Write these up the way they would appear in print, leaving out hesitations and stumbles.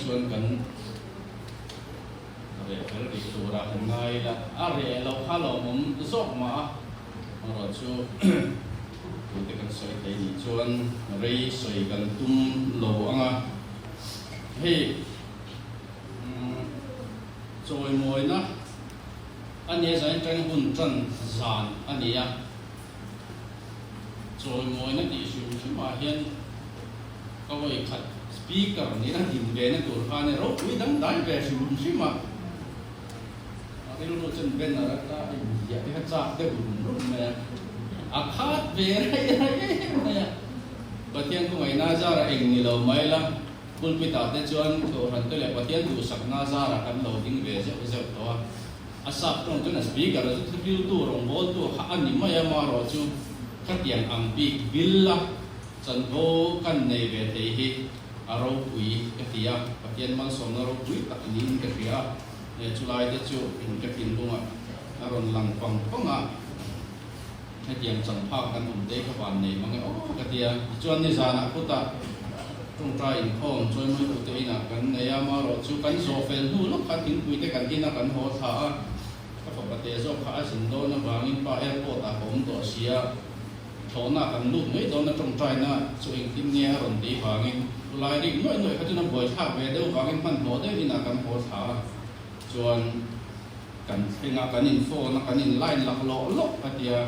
chuan kan reh fel rih turah han ngai ila, a reh loh kha lawmawm zawk mah a, erawh chu tute kan sawi thei nih chuan rei sawi kan tum lo ang a, hei chawimawina a nia zain tang hun tan zan a ni a. Chawimawina tih hrim hrimah hian ka vawi khat speaker nena din ve na tur khan e ropui dangdai ve hrim hrim a, a rilru chuan banner ata a inziah te kha chak deuh rum rum mai a, a khat ve raih raih em mai a. Pathian khawngaihna zarah eng ni lo mai la, pulpit ah te chuan Kohhran te leh Pathian duhsakna zarah kan lo ding ve zeuh zeuh tawh a. A sap tawng chuan a speaker chu thiltu rawngbawltu kha a ni mai a, marawh chu khatiang ang bik bill a chanvo kan nei ve thei hi a ropui ka ti a, Pathian malsawmna ropui tak niin ka hria a, he chulai te chu in ka thinlungah a rawn lang pang pang a, hetiang changphak kan awm te kha van nei mang e aw ka ti a, tichuan nizanah kutah tawngtai inkhawm chawimawi tute inah kan nei a, marawh chu kan zawh fel hnu lawk kha thingpui te kan in a kan haw thla a, ka fapa te zawk kha a zin dawn avangin pa airport ah ka awm tawh sia, thlawhna kan lut mai dawn a tawngtaina chu engtin nge a rawn tih vangin ulai rik nuaih nuaih kha chuan a buaithlak ve deuh vangin hmanhmawh deuh inah kan haw thla a, chuan. Kan thleng a, kan in phone a, kan in line lak lawh lawk a tia,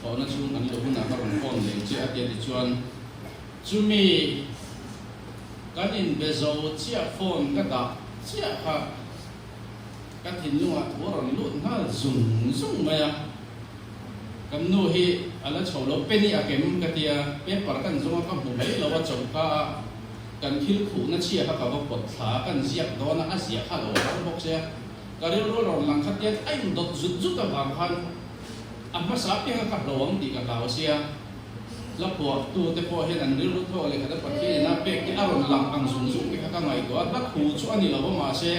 thlawhna chhung kan luh hunah ka rawn phone leh che a tia tichuan chumi kan in be zo chiah phone ka dah chiah kha ka thinlungah thu a rawn lut nghal zung zung mai a, kan nu hi a la chho lo penny a kem ka tia, paper kan zawng a ka hmu mai lo a choka a kan thil khuhna chhia kha ka va pawt thla a, kan ziak dawn a, a ziah kha a lo har bawk sia. Ka rilru rawn lang kha tian a indawt zut zut avang khan a hmasa pianga ka hlo ang tih ka hlau sia. Hla phuahtu te pawh hian an rilru thawk leh khat a Pathian ina pek te a rawn lang ang zung zung te kha ka ngaihtuah a, hla thu chu a ni lo va mahse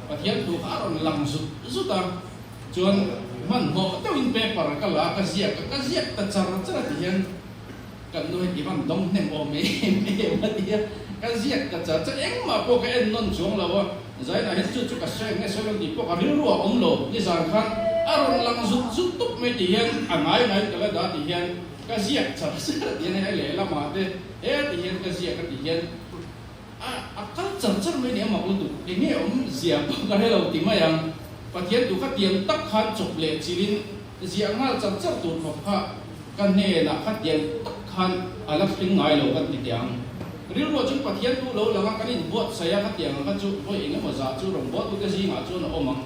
Pathian thu kha a rawn lang zut zut a, chuan hmanhmawh deuhin paper ka la a ka ziak a, ka ziak ta char char a ti hian kan nu heti van dawng hnem awm em em a ti a, ka ziak ta char char engmah pawh ka en nawn chuang lo a. Zainah hian chu chu ka sawi nge sawi lo tih pawh ka rilru a awm lo. Nizan khan a rawn lang zut zut tup mai tih hian a ngai ngaiin ka la dah tih hian ka ziak char char tih hian hei lehlamah te he tih hian ka ziak a tih hian a a kal char char mai ni a mak lutuk. Eng nge awm zia pawh ka hre lo ti mai ang. Pathian tu kha tiang tak khan chawp leh chilhin ziah nghal char char tur khawp kha Ka hnenah kha tiang tak khan a la thleng ngai lo kan ti teh ang. Rilruah chuan Pathian tu lo lang a, kan inbuatsaih a, khatiang ang kha chu vawi eng emaw zah chu rawngbawltute zingah chuan a awm ang.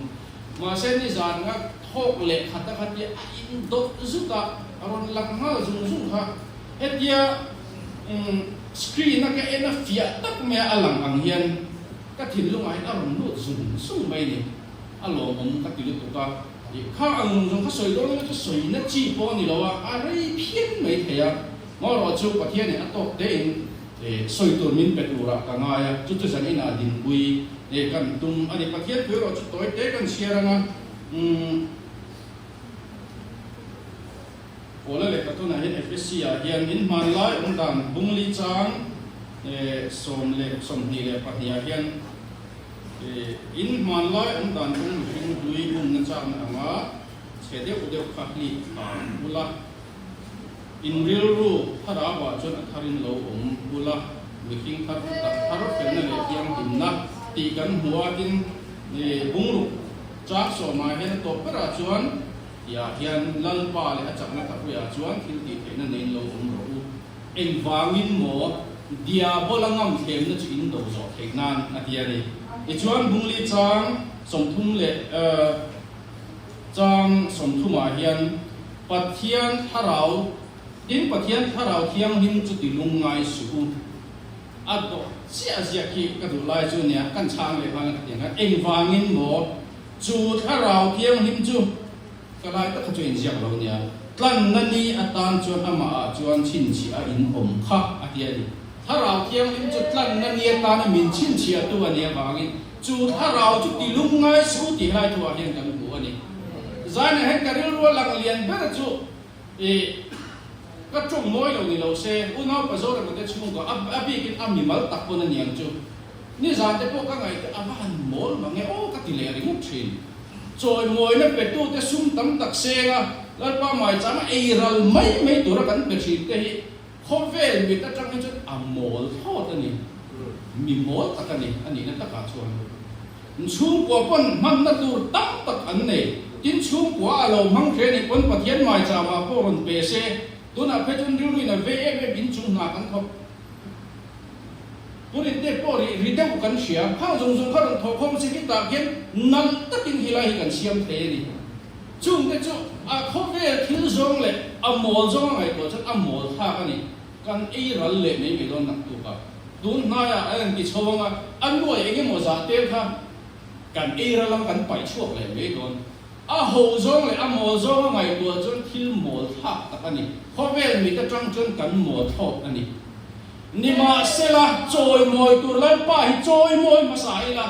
Mahse nizan nga thawk leh khat a khatia a indawt zut a, a rawn lang nghal zung zung kha. Hetia screen a ka en a fiah tak mai a a lang ang hian ka thinlungah hian a rawn lut zung zung mai ni. A lawmawm ka ti lutuk a. Kha ang zawng kha sawi dawn emaw chu sawi na chi pawh a ni lo a, a rei phian mai thei a. Marawh chu Pathianin a tawk tein sawi tur min pe turah ka ngai a, chu chu zan inah dinpui kan tum a ni. Pathian thu erawh chu tawi te kan chhiar ang a, umm Paula lehkha tunah hian Ephesi ah hian in hmanlai awm dan bungli chang 12 ah hian, In hmanlai awm dan kawng mihring hlui bumna chakna anga chhe deuh deuh kha hlip thla ula, in rilru thlarauah chuan a tharin lo awm ula, mihring thar chu tak thar felna leh thianghlimna tih kan hmu a, tin bungruk chang sawmah hian a tawp berah chuan tihah hian Lalpa leh a chakna thapuiah chuan thil tih theihna neiin lo awm rawh u. Engvangin maw Diabola ngam thlemna chu in do zawh theih nan a ti a ni. Tichuan Bungli chang 30 leh chang 30 ah hian Pathian thlarau, tin Pathian thlarau thianghlim chu ti lung ngai suh u. A dawh chiah ziak hi ka duh lai chu nia, kan chhang leh nghal a ka ti ang a, engvangin maw chu thlarau thianghlim chu Ka lai tak kha chu inziak lo nia, tlanna ni atan chuan amah ah chuan chhinchhiah a in awm kha a ti a ni. Thlarau Thianghlim chu tlanna ni atana min chhinchhiahtu a nih avangin chu thlarau chu ti lung ngai su tih lai thu ah hian kan hmu a ni. Zainah hian ka rilru a lang lian ber chu i ka tawng mawi lo ni lo se, unau Pazawrema te chhungkua a bikin a mimal tak pawn a niang chu. Nizan te pawh ka ngaihtuah a va han mawl mang e aw ka ti leh ringawt thin. Chawimawina petute sum tam tak senga Lalpa maichama ei ral mai mai tura kan pe thin te hi khawvel mit atang hi chuan a mawl thlawt a ni. Mi mawl tak a ni, a nihna takah chuan. Chhungkua pawn hmanna tur tam tak an nei. Tin, chhungkua a lo hmang hre nih pawn Pathian maichama pawh rawn pe se, tunah phei chuan rilruin a vei em em inchung hna kan thawk. Purin te pawh ri ri deuh kan hria. Khang zawng zawng kha rawn thawh khawm se khitah khian nalh takin helai hi kan siam thei a ni. Chungte chu a khawvel thil zawng leh a mawl zawng a ngaihtuah chuan a mawl thlak a ni. Kan ei ral leh mai mai dawn nak tuk a. Tun hnaiah a rawn ti chho ang a, a nuai eng emaw zah tel kha kan ei ral ang kan paih chhuak leh mai dawn. A ho zawng leh a mawl zawng a ngaihtuah chuan thil mawl thlak tak a ni. Khawvel mit atang chuan kan mawl thlawt a ni. Nimahsela, chawimawi tur Lalpa hi chawimawi hmasa ila,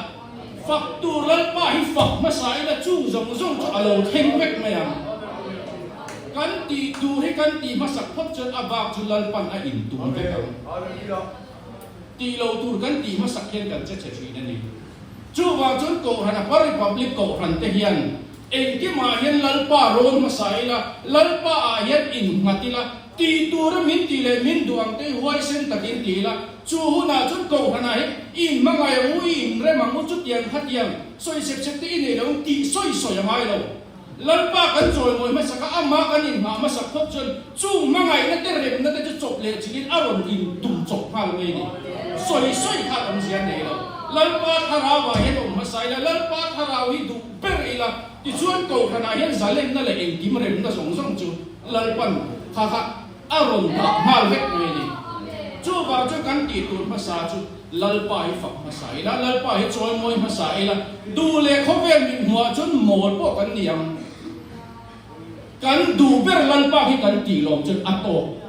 fak tur Lalpa hi fak hmasa ila chung zawng zawng chu a lo thleng vek mai ang. Kan tih tur hi kan tih hmasak phawt chuan a bak chu Lalpan a intum vek ang. Tih lo tur kan tih hmasak hian kan che chhe thin a ni. Chuvang chuan Kohhran a Par Republic Kohhran te hian engkimah hian Lalpa rawn hmasa ila, Lalpa ah hian innghat ila, tih tura min tih leh min duh ang te hi huaisen takin ti ila, chu hunah chuan Kohhran ah hian i inhmangaih ang u, i inrem ang u, chutiang khatiang sawi sep sep te i nei lo ang tih sawi sawi a ngai lo. Lalpa kan chawimawi hmasak a, amah kan inhngah hmasak phawt chuan chung hmangaihna te remna te chu chawp leh chilhin a rawn intum chawp nghal mai a ni. Sawi sawi kha tam zia nei lo. Lalpa thlarauah hian awm hmasa ila, Lalpa thlarau hi duh ber ila, tichuan Kohhranah hian zalenna leh engkim remna zawng zawng chu Lalpan kha kha a rawn dah nghal vek mai a ni. Chuvang chuan kan tih tur hmasa chu Lalpa hi fak hmasa ila, Lalpa hi chawimawi hmasa ila, duh leh khawvel mit hmuah chuan mawl pawh kan ni ang. Kan duh ber Lalpa hi kan tih lawm chuan a tawk.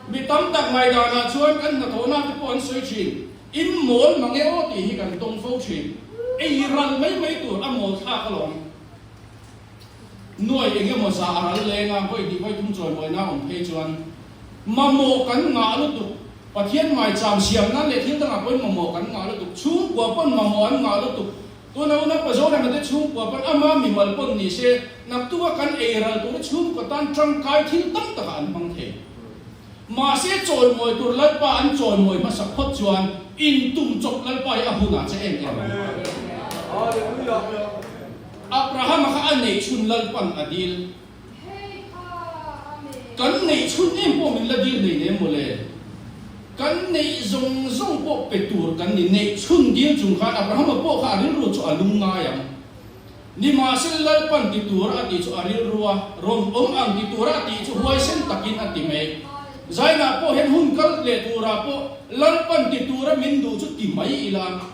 Mi tam tak ngaihdanah chuan kan hnathawhna te pawh an sawi thin. In mawl mang e aw tih hi kan tawng fo thin. Ei ral mai mai tur a mawl thlak alawm. Nuai eng emaw za a ral leng a, vawi hnih vawi thum chawimawina awm phei chuan mamawh kan ngah lutuk. Pathian maicham siam nan leh thil dangah pawhin mamawh kan ngah lutuk. Chhungkua pawn mamawh an ngah lutuk. Tuna una Pazoram te chhungkua pawn ama mimal pawn ni se, naktuka kan ei ral tur chhungkua tan tangkai thil tam takah an hmang thei. Mahse chawimawi tur Lalpa an chawimawi hmasa phawt chuan intum chawp Lalpa hi a hunah che em em ang. Abrahama kha a neih chhun Lalpan a dil. Kan neih chhun em pawh min la dil hlei nem mawle. Kan neih zawng zawng pawh pe tur kan ni. Neih chhun dil chung khan Abrahama pawh kha a rilru chu a lung ngai ang. Nimahsela Lalpan ti tur a tih chu a rilru a rawn awm ang ti tura a tih chu huaisen takin a ti mai. Zainah pawh hian hun kal leh turah pawh Lalpan ti tura min duh chu ti mai ila.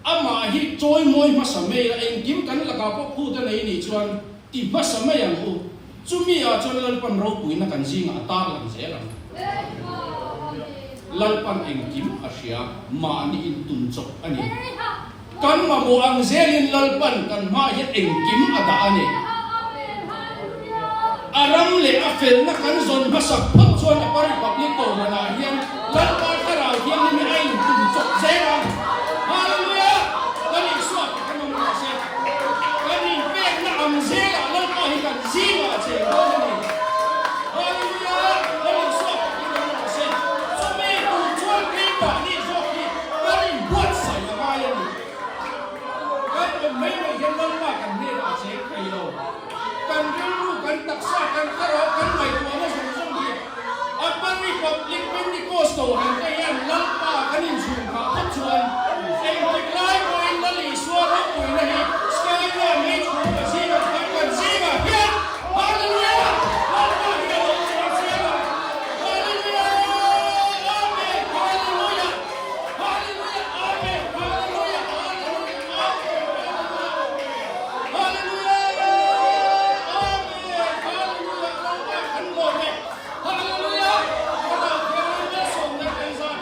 Amah hi chawimawi hmasa mai a, engkim kan lakah pawh phut a nei nih chuan ti hmasa mai ang u. Chumi ah chuan Lalpan ropuina kan zingah a tarlang zel ang. Lalpan engkim a hria, mahni intum chawp a ni. Kan mamawh ang zelin Lalpan kan hmaah hian engkim a dah a ni. A ram leh a felna kan zawn hmasak phawt chuan a Republic Kohhranah hian Lalpa Thlarau Thianghlim hi a intum chawp zel a. Hallelujah! Kan Isua te kan awm rawh se. Kan inpekna ang zelah Lalpa hi kan zingah a cheng dawn a ni. Hallelujah! Kan Isua te kan awm rawh se. Chumi tur chuan keimahni zawk hi kan inbuatsaih a ngai a ni. Kan awm mai mai hian Lalpa kan hnenah a cheng thei lo. Kan rilru, kan taksa, kan thlarau, kan ngaihtuahna zawng zawng hi Upper Republic Pentecost Kohhran te hian Lalpa kan inchhungkhah phawt chuan engtik lai pawhin Lal Isua ropuina hi Skyla mei chhung ka zingah khan kan zingah hian Hallelujah! Lalpa hi a lo chuang zel a Hallelujah! Amen! Hallelujah! Hallelujah! Amen! Hallelujah! Hallelujah! Amen! Hallelujah! Amen! Hallelujah! Lalpa kan lawm e! Hallelujah! Thlarau Thianghlim malsawmna kan zar.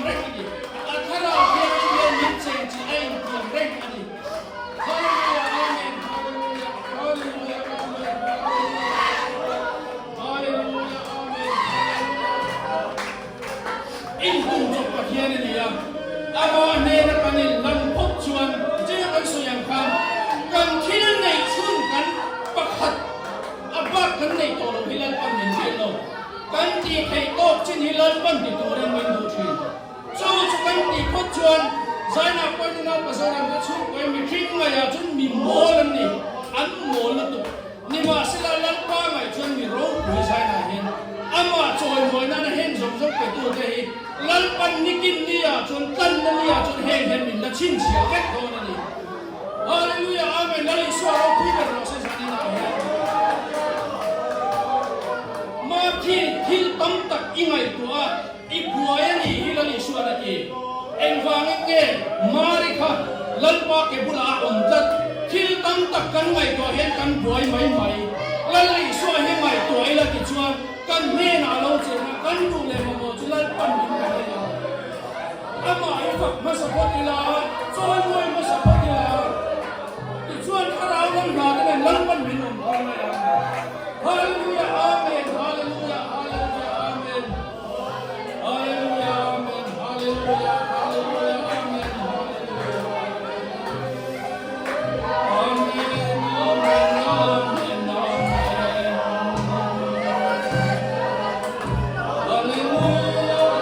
reng a ni. A Thlarau Thianghlim hian min chengchilh a intiam reng a ni. Hallelujah Amen Hallelujah Hallelujah Amen Hallelujah Hallelujah Amen Hallelujah Inhung chawp Pathian a ni a, ama hnena kan inlan phawt chuan zia kan sawi ang khan kan thil neih chhun kan pakhat a bak kan neih tawh loh hi Lalpan min hriat lo. Kan tih theih tawk chin hi Lalpan ti turin min duh thin. Chu chu kan tih phawt chuan Zaina pawhin nau Pazoram te chhungkawi mihring ngaiah chuan mi mawl an ni, an mawl lutuk. Nimahsela Lalpa ngaih chuan mi ropui Zaina hian amah chawimawi nana heng zawng zawng petute hi Lalpan nikin niah chuan tlanna niah chuan heng hian min la chhinchhiah vek dawn a ni. Hallelujah Amen Lal Isua ropui ber rawh se zaninah hian. Matthew thil tam tak i ngaihtuah a. I buai a nih hi Lal Isuan a ti. Engvangin nge Mari kha Lalpa ke bulah a awm tlat? Thil tam tak kan ngaihtuah hian kan buai mai mai. Lal Isua hi ngaihtuah ila ti chuan kan hnenah a lo cheng a, kan duh leh mamawh chu Lalpan min pe thei ang. Amah hi fak hmasa phawt ila, chawimawi hmasa phawt ila, tichuan thlarau lam hna te nen Lalpan min awm phur mai ang. Hallelujah Amen Hallelujah Hallelujah Amen. Hallelujah Amen Hallelujah Hallelujah Amen Hallelujah Amen Amen Amen Amen Hallelujah.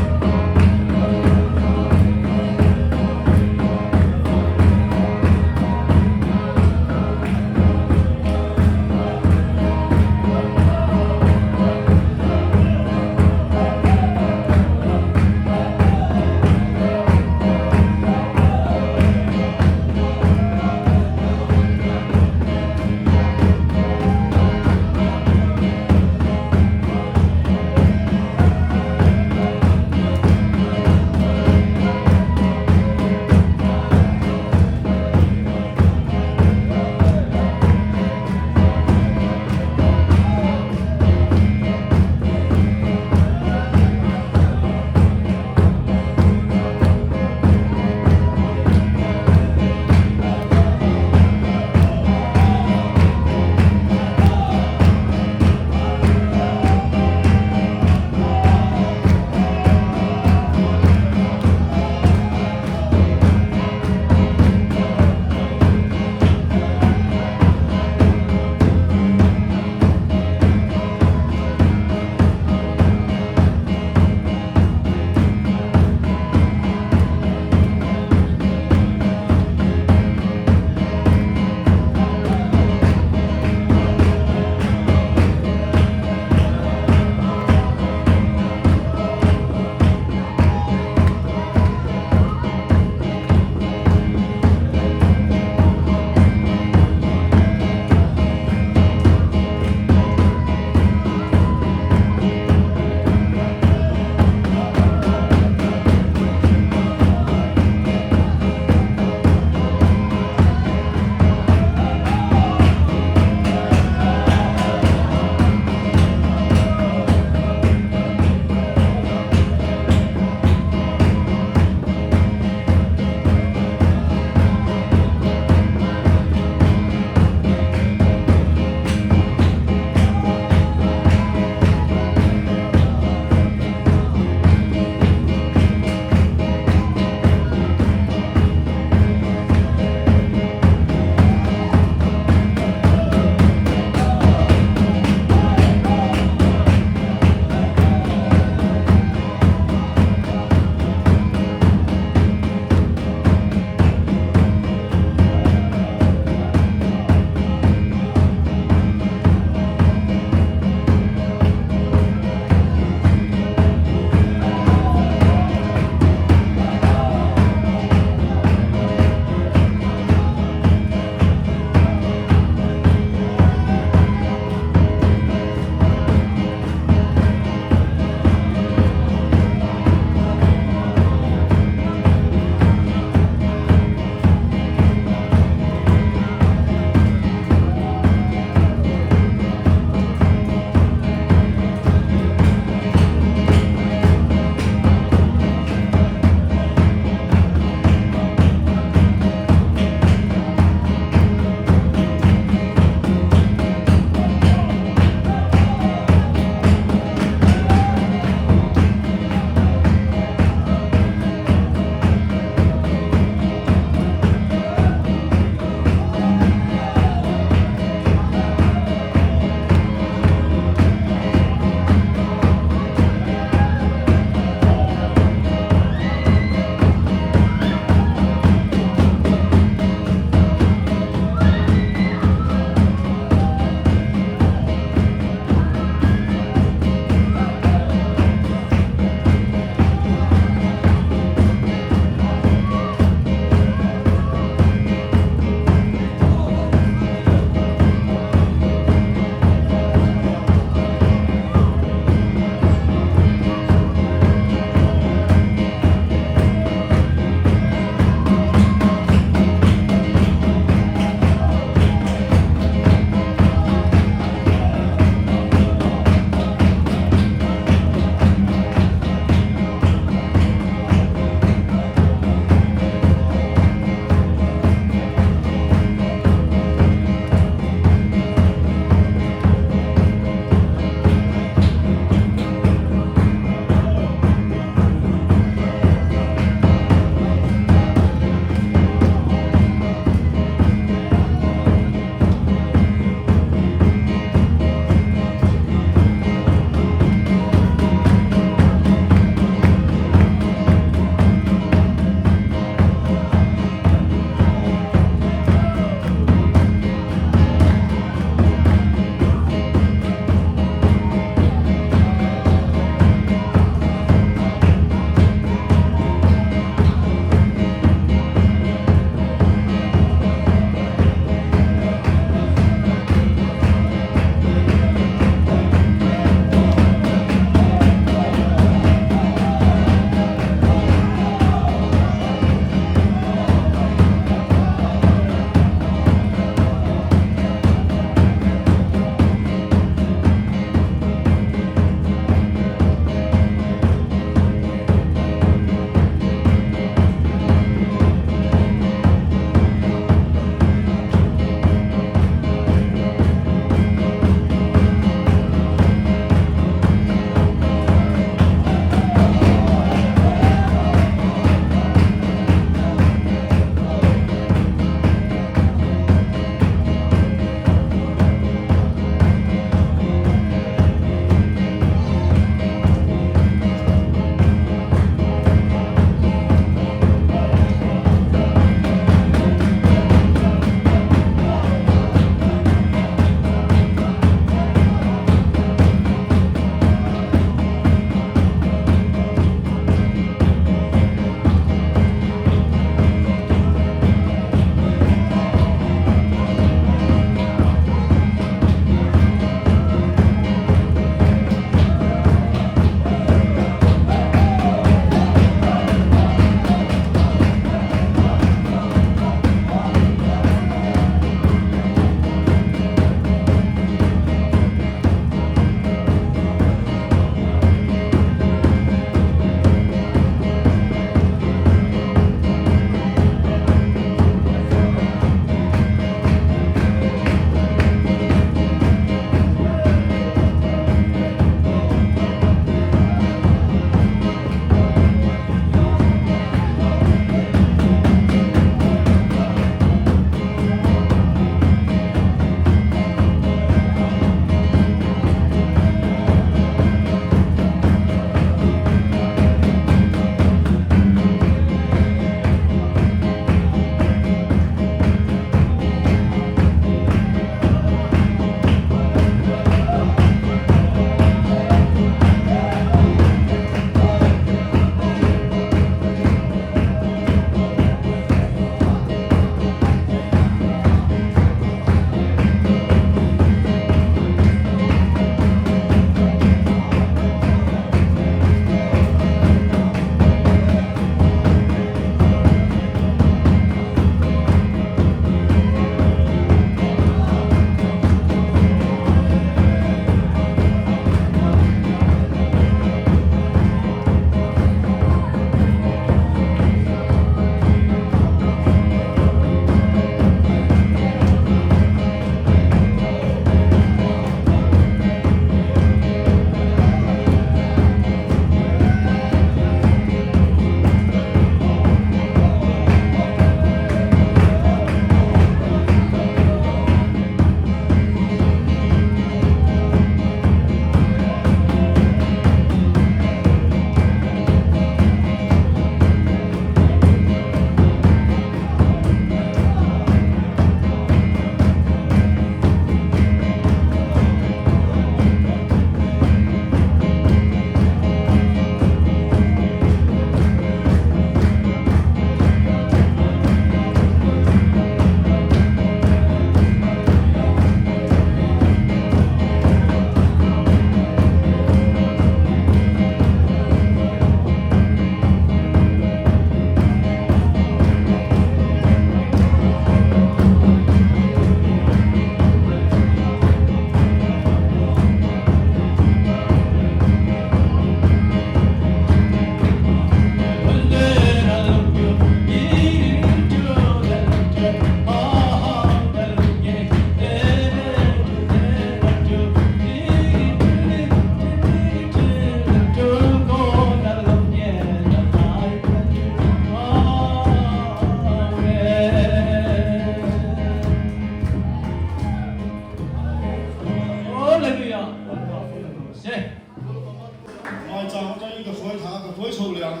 chho leh ang.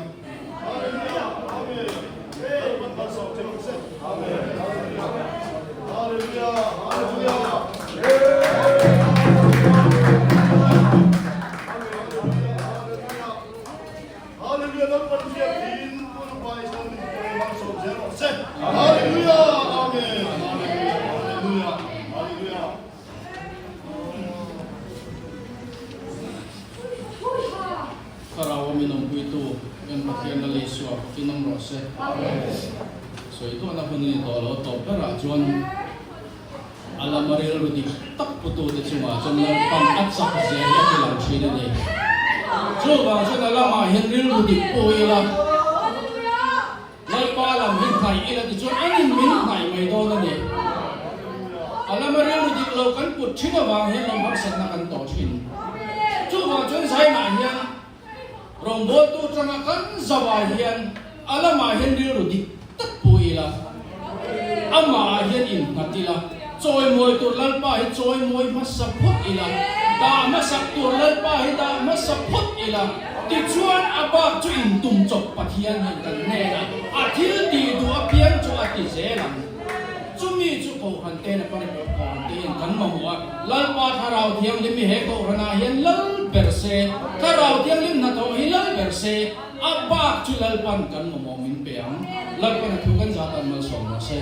Thlarau a min awmpuitu kan Pathian Lal Isua fakin awm rawh se. Sawi duahna hun a ni tawh lo tawp berah chuan a lama rilru dik tak putute chungah chuan Lalpan a chak zia hi a ti lang thin a ni. Chuvang chuan a lamah hian rilru dik pawh ila Lalpa lam hi hnaih ila tichuan an in min hnaih mai dawn a ni. A lama rilru dik lo kan put thin avang hian lawm harsatna kan tawh thin. Chuvang chuan Zainah hian rawngbawltu tanga kan zavai hian a lamah hian rilru dik tak pu ila, amahah hian innghat ila, chawimawi tur Lalpa hi chawimawi hmasa phawt ila, dah hmasak tur Lalpa hi dah hmasa phawt ila, Tichuan a bak chu intum chawp Pathian hian kan hnenah a thil tih duh apiang chu a ti zel ang. Chumi chu Kohhran te na Paripawh Kohhran te hian kan mamawh a, Lalpa Thlarau Thianghlim hi he Kohhranah hian lal ber se, Thlarau Thianghlim hnathawh hi lal ber se, a bak chu Lalpan kan mamawh min pe ang. Lalpan a thu kan zah tan malsawm rawh se.